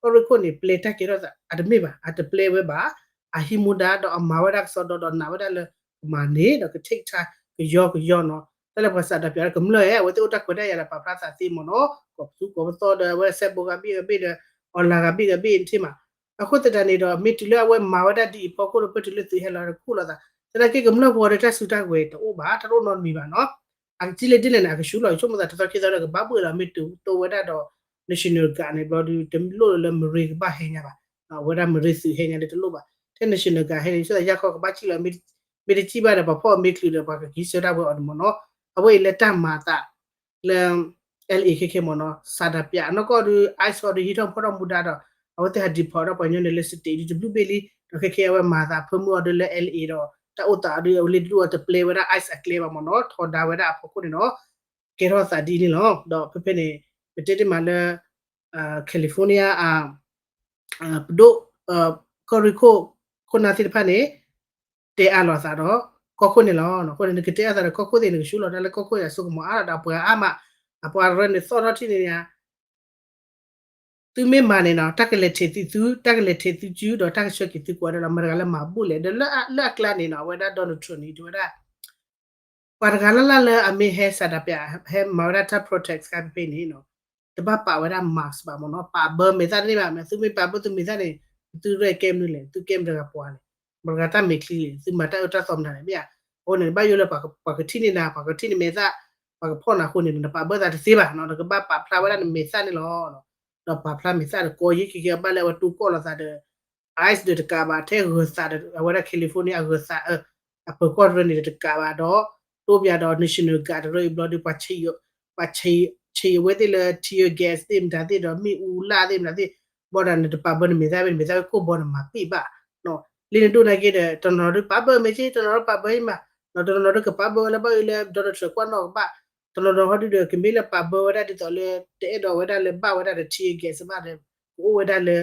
ကီၢ်ရ့ၣ်ခိၣ်န့ၣ် ပျဲတၢ်ကဲထီၣ်သး အတမ့ၢ်ဘၣ် အတပျဲဝဲဘၣ် အဟံးမူဒါဒီးအမၤဝဲဒၣ်ကစီဒီဒီးနာ်ဝဲဒၣ်လၢ ကမၤန့ၣ်ဒီးက take time ကယီကယီနီၤ တၢ်လၢပှၤဆန္ဒပြဒီးကမျၢၢ် အဝဲသ့ၣ်အိၣ်တၢ်ခွဲးတၢ်ယာ်ဒီးပာ်ဖျါသးသ့မ့ၢ်နီၤ ကိးပသူကိးပသီဒီးအဝဲစဲဘူးဂၤဘ့ၣ်ဂၤဘ့ၣ်ဒီး အီၣ်လၤဂၤဘ့ၣ်ဂၤဘ့ၣ်န့ၣ်မး အဃိသတးန့ၣ်ဒီး မ့ၢ်တုၤလၢအဝဲမၤဝဲဒၣ်ဒ်အံၤဖီခိၣ်ဒီး ပတုၤလၢသုးဟဲလီၤတခူၣ်လီၤသး သနာ်က့ကမျၢၢ်ဖိဒီးတၢ်စုတၢ်ဝဲၤတအိၣ်ဘၣ် တၢ်တအိၣ်နီတမံၤဘၣ်နီၤ အကထံၣ်လၢဒ်လဲၣ်န့ၣ် အကဆူးလီၤ ယဆိကမိၣ်သးတသီခံသီဒီးကဘၣ်ဘှ့ၣ်လီၤ မ့ၢ်တုၤတိဝဲဒၣ်ဒီး National Guard န့ၣ်ဘျီဒုး တလိၣ်လၢ Marine ကဘၣ်ဟဲညါဘၣ် အဝဲဒၣ် Marine သုးဟဲညါလၢတလိၣ်ဘၣ် ထဲ National Guard ဟဲန့ၣ် ယဆိကမိၣ်သးယၢ်ခီကဘၣ်စံၣ်လီၤ မ့ၢ်တစံၣ်ဘၣ်ဒီး ပှၤဖီၣ်အမ့ၢ်ချုးဒီး ပှၤကက့ၤဆှၢဒၣ်ဝဲအီၤန့ၣ်မ့ၢ်နီၤ အဝဲအံၤလၢတၢ်မၤအသး လၢ L A ခဲခဲမ့ၢ်နီၤ ဆန္ဒပြအနီၢ်ကီၢ်ဒီး ICE အီၤဒီးဟံးထီၣ်ဖီၣ်ထီၣ်မူဒါဒီး အဝဲသ့ၣ်ဟး deport ဒီးပှၤကညီန့ၣ်လၢ state ဒီးတဘျုးဘ့ၣ်လံ ဒီးခဲခဲအဝဲမၤသးဖၢမုၢ်အီၤဒီးလၢ L A ဒီး တၢ်အိၣ်သးအီၤဒီး အဝဲလ့တဒူၣ်အီၤတပျဲဝဲဒၣ် ICE အကျဲဘၣ်မ့ၢ်နီၤ ထီဒါဝဲဒၣ်အဖီခိၣ်န့ၣ်ဒီး ကဲထီၣ်သးဒ်န့ၣ်လီၤ ဒီးဖဲဖဲန့ၣ် ပတဲတ့ၢ်မးလၢ California အ ပဒိၣ် ကီၢ်ရ့ၣ်ခိၣ် ခိၣ်နၢ်သ့ၣ်တဖၣ်န့ၣ် တဲအါလိာ်သးဒီး ကီၢ်ခိၣ်န့ၣ်လီၤ. အဃိန့ၣ် နကတဲအါသးဒီးကီၢ်ခိၣ်သ့ၣ် နကဆူးလီၤတၢ်လၢကီၢ်ခိၣ်အံၤအစိကမီၤအါလီၤဒီး အပှၤအါမး အပှၤရၢန့ၣ်သီၣ်ထီၣ်ထံၣ်န့ၣ် သုမ့ၢ်မၤန့ၣ်နီၤ တၢ်ကလဲၤထဲးသု တၢ်ကလဲၤထဲးသုစု ဒီးတၢ်ကဆှၢက့ၤသုကိးဂၤဒဲးလီၤ. မတၤတဂၤလၢမၤဘူၣ်လဲၣ် ဒီးလၢအကျါန့ၣ်နီၤ အဝဲဒၣ် Donald Trump န့ၣ် တဲဝဲဒၣ် ပှၤတဂၤလၢ်လၢ်လၢအမ့ၢ်ဟဲဆန္ဒပြ ဟဲမၤဝဲဒၣ်တၢ် protest ခါဖဲဖဲန့ၣ်နီၤ တဘၣ်ပာ်ဝဲဒၣ် mask ဘၣ်မ့ၢ်နီၤ, ပာ်ဘၢမဲာ်သၣ်တန့ၢ်ဘၣ်, မ့ၢ်သုမ့ၢ်ပာ်ဘၢသုမဲာ်သၣ်န့ၣ် သုရဲၣ်ကဲမနုၤလဲၣ်, သုကဲမတၤတဂၤပှၤလဲၣ်, မတၤတဂၤတၢ်မဲာ်ချံလဲၣ်, သုမၤတၢ်အၢတၢ်သီမတၤလဲၣ်, မ့ၢ်ဧါ. အဃိန့ၣ် ဘၣ်ယိၣ်လၢပှၤကထံၣ်န့ၢ်နၤ, ပှၤကထံၣ်န့ၢ်မဲာ်သၣ်, ပှၤကဖီၣ်နၤအဃိန့ၣ် နပာ်ဘၢသးတသ့ဘၣ်နီၤ, နကဘၣ်ပာ်ဖျါဝဲဒၣ်နမဲာ်သၣ်န့ၣ်လီၤ. ဒီးပာ်ဖျါမဲာ်သၣ်ဒီး ကီယံၤခဲကဲဘၣ်လၢအဝဲတိၢ်ကီၢ်လိာ်သးဒီး ice ဒီးတကးဘၣ် ထဲဂၢၤသးဒီး အဝဲဒၣ် California အဂၢၤသး အပၢၤကီၢ်တရၢန့ၣ်ဒီးတကးဘၣ်ဒီး တိၢ်ပၠးဒီး National Guard တရၢအံၤဘျီဒီး ပှၤဆံးအဝဲသ့ၣ်လၢ tear gas သ့ၣ်မတၤသ့ၣ်ဒီး မ့ၣ်အူလၢ်သ့ၣ်မတၤသ့ၣ်, ဘၣ်ဒီးနတပာ်ဘၢနမဲာ်သၣ်ဘၣ်, နမဲာ်သၣ်ဝဲကိၢ်ဘီနမၤပ့ၢ်ဘၣ် လၢနဒိၣ်နာ်က့ဒီး တနီၤဒုးပာ်ဘၢမဲာ်က့, တနီၤဒုးပာ်ဘၢအံၤမး, ဒီးတနီၤနီၤဒုးကပာ်ဘၢဝဲလၢဘၣ်အံၤလၢ Donald Trump ကွၢ်နီၣ်ကဘၣ်, တနီၤနီၤဟီဒုးဒီး ကမ့ၢ်လၢပာ်ဘၢဝဲဒၣ်ဒ်သိးလၢ တအဲၣ်ဒိးဝဲဒၣ်လၢဘၣ်ဝဲဒၣ်ဒီး tear gas ဘၣ်ဒီး ကအိၣ်ဝဲဒၣ်လၢ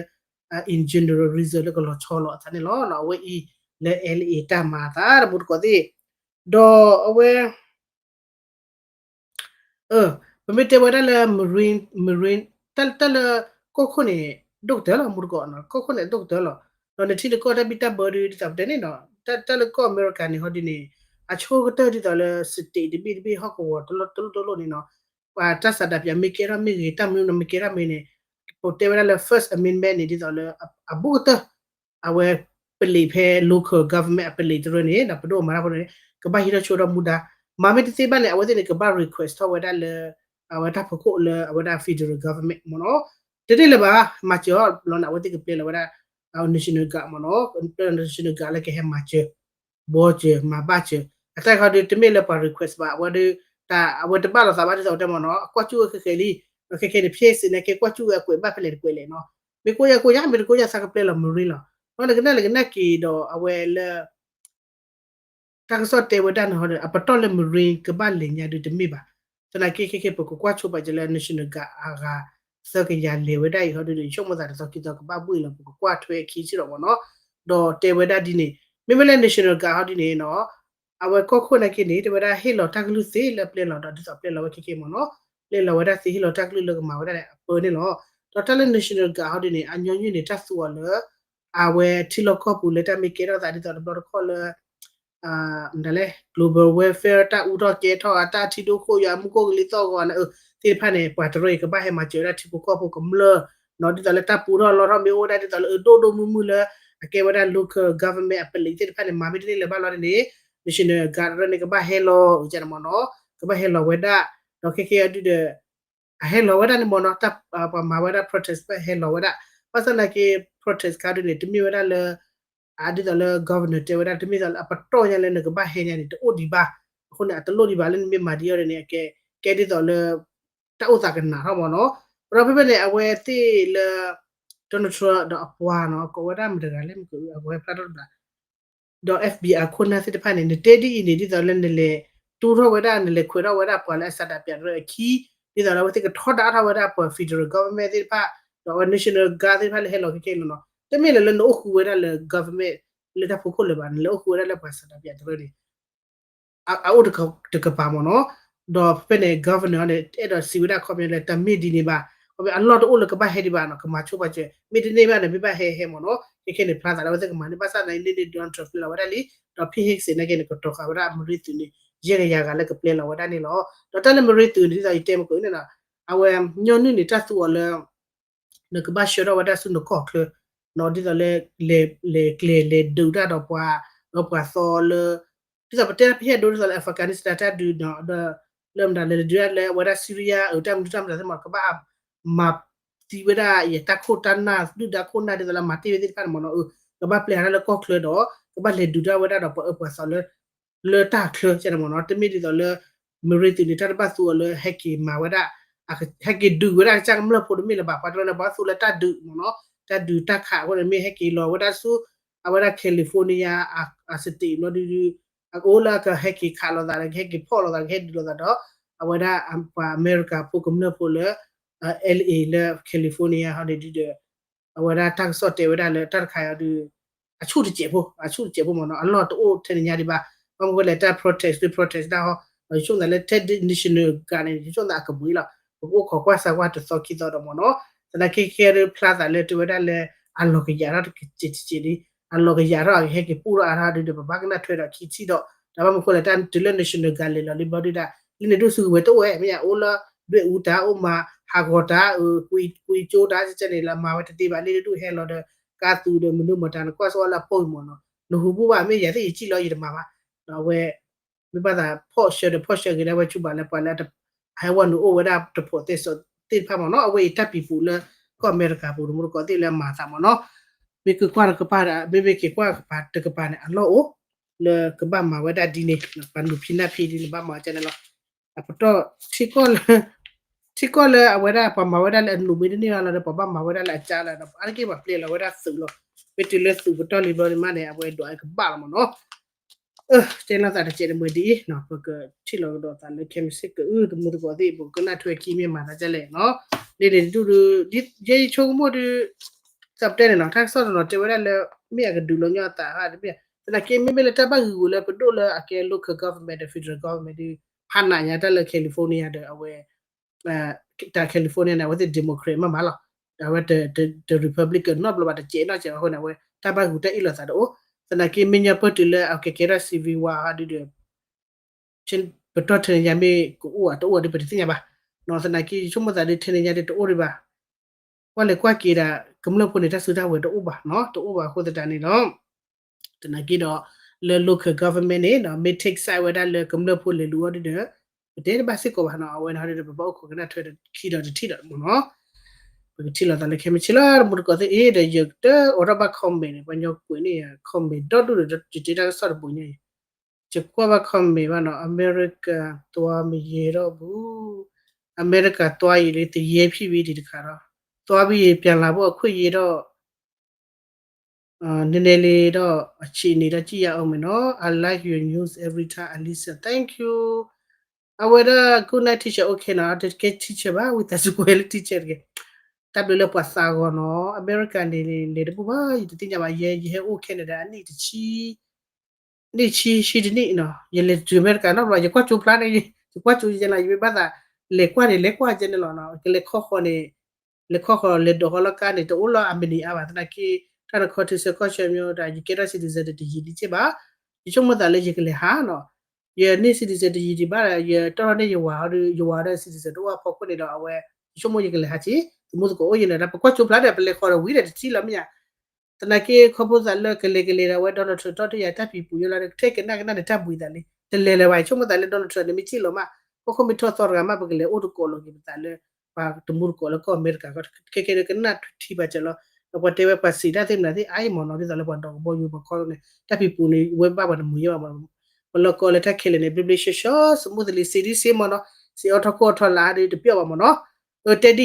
in general reason လၢကလီၤဆီလီၤအသးန့ၣ်လီၤ. အဝဲအံၤလၢ L A တၢ်မၤအသးတမူတကိးသ့ၣ်, ဒီးအဝဲ ပမ့ၢ်တဲဝဲဒၣ်လၢ marine, marine တၢ်လၢကီၢ်ခိၣ်န့ၣ် ဒိၣ်ကတၢၢ်လီၤ မူတကိး, ကီၢ်ခိၣ်န့ၣ် ဒိၣ်ကတၢၢ်လီၤ. ဒီးနထံၣ်တကီၢ်တၢ်ဘံၣ်တၢ်ဘၢဒုး ဒ်သိးပတဲန့ၣ်နီၤ, တၢ်လၢကီၢ်အမဲရကၤန့ၣ်ဟီဒ်န့ၣ် အဆိကတၢၢ်ဒ်သိးလၢ state တဘ့ၣ်တဘ့ၣ် ဟီၣ်ကဝီၤတလိၣ်တလိၣ်န့ၣ်နီၤ, ပှၤတၢ်ဆန္ဒပြမ့ၢ်ကဲထီၣ်မ့ၢ်ဂ့ၤ, တၢ်မနုၤမ့ၢ်ကဲထီၣ်မ့ၢ်န့ၣ်, ပတဲဝဲဒၣ်လၢ First Amendment န့ၣ် ဒ်သိးလၢ အဘူးကတၢၢ် အဝဲပလံးဖဲ local government အပလံးတရၢန့ၣ် ဒီးပဒိၣ်မၤတၢ်ဖိန့ၣ် ကဘၣ်ဟံးထီၣ်ဆိဒီးမူဒါ, မၤမ့ၢ်တသ့ဘၣ်န့ၣ် အဝဲသ့ၣ်န့ၣ် ကဘၣ် request ထီၣ်ဝဲဒၣ်လၢ အဝဲတၢ်ဖီခိၣ်လၢအဝဲဒၣ် federal government မ့ၢ်နီၤ, တန့ၢ်လၢၤဘၣ် မၤစၢၤအီၤဘျီန့ၣ် အဝဲသ့ၣ်ကပျဲလီၤဝဲဒၣ် national guard မ့ၢ်နီၤ, national guard လၢကဟဲမၤစၢၤ ဘှီစၢၤ မၤဘၣ်စၢၤ အတၢ်ခီဒုး တမ့ၢ်လၢပှၤ request ဘၣ်, အဝဲဒုး တၢ်အဝဲတဘၣ်လိာ်သးဘၣ်ဒ်သိးတဲမ့ၢ်နီၤ, အကွၢ်စူၣ်ဝဲခဲခဲလံ, ဒီးခဲခဲန့ၣ် ဖဲစ့ၢ်န့ၣ် ကဲကွၢ်စူၣ်ဝဲအကွဲးဘၣ်ဖဲလဲၣ်တကွဲးလဲၣ်နီၤ, မ့ၢ်ကိၣ်ယၢ်ကိၣ်ယၢ် မ့ၢ်တကိၣ်ယၢ်သးကပျဲလီၤ marine လီၤ, ဒီးနကနၣ်လၢကနၣ်က့ၤဒီးအဝဲလၢ တၢ်ကစီၣ်တဲဝဲဒၣ်န့ၣ်ဟီဒီး အပတီၢ်လၢ marine ကဘၣ်လဲၤညါဒုးတမ့ၢ်ဘၣ်, သနာ်က့ခဲခဲပကကွၢ်ဆိပာ်စၢၤလၢ national guard အဂၤ သၢကယၤလဲၤဝဲဒၣ်အံၤဟီဒုးဒီး ယဆိကမိၣ်သးတသီခံသီကဘၣ်ဘှံးလီၤ ပကကွၢ်ထွဲအခံစ့ၢ်ဒီးမ့ၢ်နီၤ, ဒီးတဲဝဲဒၣ်ဒ်န့ၣ် မ့မ့ၢ်လၢ national guard ဟီဒ်န့ၣ်နီၤ, အဝဲကီၢ်ခိၣ်နာ်က့န့ၣ် တဲဝဲဒၣ်ဟ့ၣ်လီၤတၢ်ကလုၢ်သ့လၢပျဲလီၤဒီးဒ်သိးပျဲလီၤဝဲခဲခဲမ့ၢ်နီၤ, ပျဲလီၤဝဲဒၣ်သ့ဟ့ၣ်လီၤတၢ်ကလုၢ်လၢကမၤဝဲဒၣ်န့ၣ် အပၢန့ၣ်လီၤ, ဒီးတၢ်လၢ national guard ဟီဒ်န့ၣ် အညီနုၢ်န့ၣ် တၢ်သူအီၤလၢ အဝဲထံလီၢ်ကီၢ်ပူၤလၢတၢ်မ့ၢ်ကဲထီၣ်သးဒ်သိးတဘျီတခီၣ်လၢ မတၤလဲၣ် global welfare တၢ်အူထီၣ်ကဲထီၣ် တၢ်ထံဒိၣ်ခိၣ်ယွၤ မူခိၣ်ကလံၤသီၣ်ဂီၤန့ၣ် သ့ၣ်တဖၣ်န့ၣ် ပှၤတရၢအံၤကဘၣ်ဟဲမၤစၢၤဝဲဒၣ်ထံဖိကီၢ်ဖိကမျၢၢ်နီၤ, ဒ်သိးလၢတၢ်ပူထီၣ်လီထီၣ်မ့ၢ်အိၣ်ဝဲဒၣ်ဒ်သိးလၢအဒိၣ်ဒိၣ်မုၢ်မုၢ်လၢ အကဲဝဲဒၣ် local government အပလံးသ့ၣ်တဖၣ်န့ၣ် မၤမ့ၢ်တန့ၢ်လၢၤဘၣ်လီၤန့ၣ် national guard တရၢန့ၣ် ကဘၣ်ဟဲလီၤ အန့ၣ်မ့ၢ်နီၤ, ကဘၣ်ဟဲလီၤဝဲဒၣ်, ဒီးခဲခဲအံၤဒုးဒီး အဟဲလီၤဝဲဒၣ်န့ၣ်မ့ၢ်နီၤ, ပှၤမၤဝဲဒၣ် protest ဟဲလီၤဝဲဒၣ်, ဘၣ်ဆၣ်သနာ်က့ protest ခါဒုးန့ၣ် တမ့ၢ်ဝဲဒၣ်လၢ ဒ်သိးလၢ governor တဲဝဲဒၣ် တမ့ၢ်သိးလၢအပတီၢ်ညါလၢနကဘၣ်ဟဲညါန့ၣ် တအိၣ်ဒံးဘၣ်, အဃိန့ၣ် အတလိၣ်ဒံးဘၣ်လၢနမ့ၢ်မၤဒ်အံၤန့ၣ် အကဲ ကဲဒ်သိးလၢ တၢ်အိၣ်သးကနးထီၣ်မ့ၢ်နီၤ, ဒီးဖဲဖဲန့ၣ် အဝဲသ့ၣ်လၢ Donald Trump ဒီးအပှၤနီၤ ကိးဝဲဒၣ်မတၤတဂၤလဲၣ် မ့ၢ်ကဝဲဖျါထီၣ်တဘၣ် ဒီး FBI အခိၣ်နၢ်သ့ၣ်တဖၣ်န့ၣ် နတဲဒ်အံၤန့ၣ် ဒ်သိးလၢနလဲၤတူၢ်ထီၣ်ဝဲဒၣ် နလဲၤခွဲးထီၣ်ဝဲဒၣ်ပှၤလၢအဆန္ဒပြတရၢအခံ, ဒ်သိးလၢအဝဲသ့ၣ်ကထီဒါထီၣ်ဝဲဒၣ်ပှၤ federal government သ့ၣ်တဖၣ်, ဒီးအဝဲ national guard သ့ၣ်တဖၣ်လၢဟဲလီၤခဲခဲလီၤနီၤ, တမ့ၢ်လၢလၢနအိၣ်ဃုာ်ဝဲဒၣ်လၢ government လၢတၢ်ဖီခိၣ်လၢၤဘၣ်, နလဲၤအိၣ်ဃုာ်ဝဲဒၣ်လၢပှၤဆန္ဒပြတရၢန့ၣ် အအိၣ်တကပၤမ့ၢ်နီၤ, ဒီးဖဲဖဲန့ၣ် governor န့ၣ် အဲၣ်ဒိးစံးဝဲဒၣ်ခီပညီလၢ တမ့ၢ်ဒ်န့ၣ်ဘၣ်, ခီပညီအလီၢ်တအိၣ်လၢကဘၣ်ဟဲဒံးဘၣ်နီၤ, ကမၤဆိပာ်စၢၤ, မ့ၢ်တန့ၢ်ဘၣ်န့ၣ် မ့ၢ်ဘၣ်ဟဲဟဲမ့ၢ်နီၤ, ခဲခဲန့ၣ် ဖျါသးလၢအဝဲသ့ၣ်ကမၤန့ၢ် ဘၣ်ဆၣ်သနာ်က့န့ၣ် Donald Trump ပျဲလီၤဝဲဒၣ်လံ, ဒီးဖဲဟဲက့ၤစ့ၢ်နာ်က့န့ၣ် ကတီၤဃာ်ဝဲဒၣ်အmarineသုးန့ၣ် ယဲၢ်ကယၤဂၤလၢကပျဲလီၤဝဲဒၣ်န့ၣ်လီၤ. ဒီးတၢ်လၢmarineသုးန့ၣ် ဒ်သိးယတဲမ့ၢ်ကီးန့ၣ်နီၤ, အဝဲညီနုၢ်န့ၣ် တၢ်သူအီၤလၢ နကဘၣ်ဆှၢထီၣ်ဝဲဒၣ်ဆူနကီၢ်ချၢ, ဒ်သိးလၢ လဲၤကျဲၤလဲၤဒုးတၢ်ဒီးပှၤ, ဒီးပှၤသီလၢ ဒ်သိးပတဲဖဲဟဲဒိဒ်သိးလၢ Afghanistan တၢ်ဒုးနီၤ, ဒီးလၢမတၤလဲၤဒုးတၢ်လၢအဝဲဒၣ် Syria အတၢ်မနုၤတၢ်မတၤသ့ၣ်မး ကဘၣ်မၤသံဝဲဒၣ်ယတၢ်ခိၣ်တၢ်နၢ် ဒုၣ်ဒါခိၣ်နၢ်ဒ်သိးလၢမၤတ့ၢ်ဝဲသ့ၣ်တဖၣ်န့ၣ်မ့ၢ်နီၤ, ကဘၣ်ပျဲဟးထီၣ်လၢကီၢ်ချၢဒီး ကဘၣ်လဲၤဒုးတၢ်ဝဲဒၣ်ဒီးပှၤအၢပှၤသီလၢ လၢတၢ်ချၢန့ၣ်မ့ၢ်နီၤ, တမ့ၢ်ဒ်သိးလၢ marineသုးန့ၣ် တၢ်တဘၣ်သူအီၤလၢဟဲက့ၤမၤဝဲဒၣ် ဟဲက့ၤဒုးဝဲဒၣ်ကစၢ်ကမျၢၢ်ဖိတမ့ၢ်လၢၤဘၣ်, ပှၤတရၢန့ၣ် ပှၤသူလၢတၢ်ဒုးမ့ၢ်နီၤ, တၢ်ဒုးတၢ်ခးအဃိန့ၣ် မ့ၢ်ဟဲက့ၤလီၤဝဲဒၣ်ဆူ အဝဲဒၣ် California အ state ဘျီဒုး အကအိၣ်လၢကဟဲက့ၤခးလိာ်သးဒီး ကဟဲက့ၤဖီၣ်လိာ်သး ကဟဲဒုးလိာ်သးဒီး အဝဲဒၣ်ပှၤအမဲရကၤဖိကမျၢၢ်ဖိလၢ LA လၢ California ဟီန့ၣ်ဒုးဒီး အဝဲဒၣ်တၢ်ကစီၣ်တဲဝဲဒၣ်လၢတၢ်တခါအံၤဒီး အဆူၣ်တစဲးဖိ အဆူၣ်တစဲးဖိမ့ၢ်နီၤ, အလီၢ်တအိၣ်ထဲန့ၣ်ညါဒံးဘၣ်, ဘၣ်မနုၤဃိလဲၣ် တၢ် protest ဒီး protest တၢ်ဟီ, ဒီးယဆိကမိၣ်သးလၢထဲ national guard န့ၣ် ယဆိကမိၣ်သးအကဘှံးလီၤ, ပကအိၣ်ခိးကွၢ်ဆၢကွၢ်တသီခံသီဒီးမ့ၢ်နီၤ, သနာ်က့ခဲအံၤဖျါသးလၢတဲဝဲဒၣ်လၢ အလီၤကယၤထီၣ်တစဲးတစဲးလံ, အလီၤကယၤထီၣ်အကဟဲက့ၤပူၣ်ထီၣ်အါထီၣ်ဒုးဒီး ပဘၣ်ကနၣ်ထွဲဒီးခံထံၣ်ဒီး တၢ်ဘၣ်မနုၤဃိလဲၣ် တၢ်တုၤလၢ national guard လဲၤလီၤလံဘျီဒုးဒၣ် လၢန့ၣ်ဒိၣ်စုကဝဲၤတအိၣ်ဝဲ မ့ၢ်ယအိၣ်လၢ ဒွဲၣ်အူတၢ်အိၣ်မး ဟးဂီၤတၢ် ကွံကၠိတၢ်ကဲန့ၣ် လၢအမၤဝဲတသ့ဘၣ် လ့ၣ်တဒူၣ်ဟဲလီၤဒီး ကါသူဒီးမနုၤမတၤ နကွၢ်စ့ၢ်ဝဲလၢအပိာ်မ့ၢ်နီၤ နဟူဘူၣ်ဘၣ် မ့ၢ်ယၤသ့ၣ်ယစံၣ်လီၤယတမၤဘၣ် အဝဲ မ့ၢ်ဘၣ်သးဖီၣ်ဆှၢဒီးဖီၣ်ဆှၢက့ၤဒၣ်ဝဲဆူဘၣ်လၢပှၤလၢ အဟဲဝဲနုာ်အိၣ်ဝဲဒၣ်တဖိးသဲစးသ့ၣ်တဖၣ်မ့ၢ်နီၤ အဝဲအံၤတၢ်ပံၤပူၤလၢကီၢ်အမဲရကၤပူၤ တမူတကိးသ့ၣ်လၢအမၤသးမ့ၢ်နီၤ မ့ၢ်ကကွၢ်တကပၤ မ့မ့ၢ်က့ၤကွၢ်ကပၤတကပၤန့ၣ် အလီၢ်အိၣ် လၢကဘၣ်မၤဝဲဒၣ်ဒ်န့ၣ် ပှၤနုာ်ဖံးနၢ်ဖံးဒ်န့ၣ် ဘၣ်မၤကဲန့ၣ်လီၤ အပတီၢ် ထံကီၢ်လၢ ထံကီၢ်လၢအဝဲဒၣ်ပှၤမၤဝဲဒၣ်လၢအနုာ်မ့ၢ်တန့ၢ်ဘၣ်လီၤဒီး ပှၤဘၣ်မၤဝဲဒၣ်လၢအကါလီၤဒီး အါတက့ၢ်ပှၤပျဲလီၤဝဲဒၣ်သုးလီၤ မ့ၢ်တုၤလၢသုးပတီၢ်လံဘျီန့ၣ်မးန့ၣ် အဝဲဒွးအကဘၣ်လီၤမ့ၢ်နီၤ တဲလီၤသးတစဲးတမှဲၤဒ်အံၤ ပကထံၣ်လီၤကဒီးသးလၢခဲမုၢ်ဆ့ၣ်ကအိၣ် တမူတကိးသ့ၣ် ပကနၣ်ထွဲခံမ့ၢ်မၤသးဒ်လဲၣ်နီၤ လ့န့ၣ်တဒူၣ်ဒီး ယဲယဆိကမိၣ်ဒီး သးပတဲန့ၣ်နီၤ တၢ်ကစီၣ်တနီၤတဲဝဲဒၣ်လၢ မ့ၢ်အကဒုးလီၤညီအသးဧါတမ့ၢ် သနာ်က့မ့မ့ၢ်လၢတၢ်ဘၣ်ဂုာ်ဂုာ်လၢပဒိၣ်လၢအကဲ local government ဒီး federal government ဒီး ဖးနးညါတၢ်လၢ California ဒီးအဝဲ တၢ် California န့ၣ် အဝဲသ့ၣ် Democrat မ့ၢ်မးလီၤ အဝဲတ Republican နီတဘျီဘၣ် တစဲးနီၢ်စဲးအဃိန့ၣ် အဝဲတၢ်ဘၣ်ဂုာ်တၢ်အ့ၣ်လိာ်သးတအိၣ် သနာ်က့မ့ၢ်ညီပၢၢ်တုၤလၢအကကဲထီၣ် civil war ဟီဒုဒီး ပတီၢ်ထဲန့ၣ်ညါမ့ၢ်ကအိၣ်ဧါတအိၣ်ဧါဒီး ပတသ့ၣ်ညါဘၣ်နီၤ သနာ်က့ယဆိကမိၣ်သးဒီး ထဲန့ၣ်ညါဒီးတအိၣ်ဒံးဘၣ် ကွၢ်လဲၤကွၢ်က့ၤဒၣ် ကမျၢၢ်ဖိန့ၣ်တၢ်စုတၢ်ဝဲၤတအိၣ်ဘၣ်နီၤ တအိၣ်ဘၣ်အဃိသတးန့ၣ်ဒီး သနာ်က့ဒီး လၢ local government န့ၣ် မ့ၢ် take side ဝဲဒၣ်လၢကမျၢၢ်ဖိလဲၤလူၤအီၤဒုဒီး ပတဲတဘၣ်စ့ၢ်ကီးဘၣ်နီၤ အဝဲန့ၣ်ဟီဒုဒီး ပဘၣ်အိၣ်ခိးကနၣ်ထွဲခံဒီးတထံၣ်ဒီးမ့ၢ်နီၤ ပကထံၣ်လိာ်သးလၢခဲမုၢ်ဆ့ၣ်လီၤ တမူတကိးသ့ၣ်အံၤဒီး ယတအိးထီၣ်ဘၣ် comment န့ၣ် ပှၤညီကွဲးန့ၢ်ယၤ comment ဒီဒူၣ်ဒီး ယတဲတၢ်ကစီၣ်တဘိညါအံၤ ယကွၢ်ဘၣ် comment ဘၣ်နီၤ အမဲရကၤ သွားမရဲတော့ဘူး အမဲရကၤ သွားရင်လေ သူရဲဖြစ်ပြီ ဒီတစ်ခါတော့ သွားပြီးရင် ပြန်လာဖို့ အခွင့်အရေးတော့ နည်းနည်းလေးတော့ အခြေအနေတော့ ကြည့်ရအောင်မယ်နော် I like your news every time I listen thank you အဝဲဒၣ် good night teacher okay နီၤ တကဲ teacher ဘၣ် ဝံသးစူၤကွဲးလၢ teacher တကဲ တၢ်ဘျုးလၢပှၤသးဂီၤနီၤ အမဲရကၤန့ၣ် လဲၤတဘူးဘၣ် ယတသ့ၣ်ညါဘၣ် ယဲ ယဟဲအိၣ် Canada အနံၣ်တဆံ နံၣ်ဆံဆံတနံၣ်နီၤ ယလဲၤတုၤအမဲရကၤနီတဘျီ ယကွၢ်ကၠိဖျါန့ၣ် ယကွၢ်ကၠိယဲလီၤ ယမ့ၢ်ဘၣ်သး လဲၤကွၢ်န့ၣ် လဲၤကွၢ်ကဲန့ၣ်လီၤနီၤ ကလဲၤခီဃီၤန့ၣ် လဲၤခီဃီၤလဲၤဒိးဃီလီၤကါန့ၣ် တအိၣ်လီၤအမံးနံးအါဘၣ် သနာ်က့ တၢ်နခီထံဆၢကီၢ်ဆၢမ့ၢ်ဒီး ယကဲထီၣ် citizen တယံာ်ဒံးက့ဘၣ် ယဆိကမိၣ်သးလၢယကလဲၤဟးနီၤ ယန့ၢ် citizen တယံာ်ဒံးဘၣ်ဒီး ယတီၢ်ထီၣ်န့ၢ်ယဝၤဒီး ယဝၤဒီး citizen တအိၣ်အဖီခိၣ်န့ၣ်ဒီး အဝဲ ယဆိကမိၣ်ယကလဲၤဟးက့ၤ သမူသကိးအိၣ်ယဲန့ၣ်ဒီး ပကွၢ်ကၠိဖျါဒီး ပလဲၤဃီၤဒီးဝံၤဒီးတထံၣ်လီၤမ့ၢ်ဧါ သနာ်က့ခီဖျိသးလၢကလဲၤကလဲၤဒီး အဝဲ Donald Trump တီၢ်တ့ၢ်ယၤတၢ်ဖံးပူၤယိလီၤဒီး ထဲကနၣ်ကနၣ်န့ၣ် တၢ်ဘှံးသးလံ တလဲၤလၢၤဘၣ် ယဆိကမိၣ်သးလၢ Donald Trump န့ၣ် မ့ၢ်က့ၢ်လီၤမး ဟီၣ်ခိၣ်မ့ၢ်ထီၣ်သီတဂၤမး ပကလဲၤအိၣ်တကိးလီၤက့ၤပသးလၢ ပှၤတမူတကိးလၢကီၢ်အမဲရကၤ ခဲကဲဒီးကနၣ်ထံဘၣ်စၢၤလီၤ ဒီးပှၤတဲဝဲပှၤစံးတၢ်သ့ၣ်မနုၤသ့ၣ်အါအံၤမ့ၢ်နီၤ ဒ်သိးလၢပှၤဒီးကဘီယူၤပှၤခီန့ၣ် တၢ်ဖံးပူၤန့ၣ် ဝဲဘၣ်ပှၤတမုာ်ယဲဘၣ်မ့ၢ်နီၤ ပလီၢ်ကီၢ်လၢတၢ်ခဲလၢာ်န့ၣ် ဘျ့ဘျ့ဆှီဆှီ စမူသလံ စံးဒ်စ့မ့ၢ်နီၤ စံးအီၣ်ထီၣ်ခိၣ်အီၣ်ထီၣ်လၢအါဒ်တပျီၢ်ဘၣ်မ့ၢ်နီၤ အတဲဒ်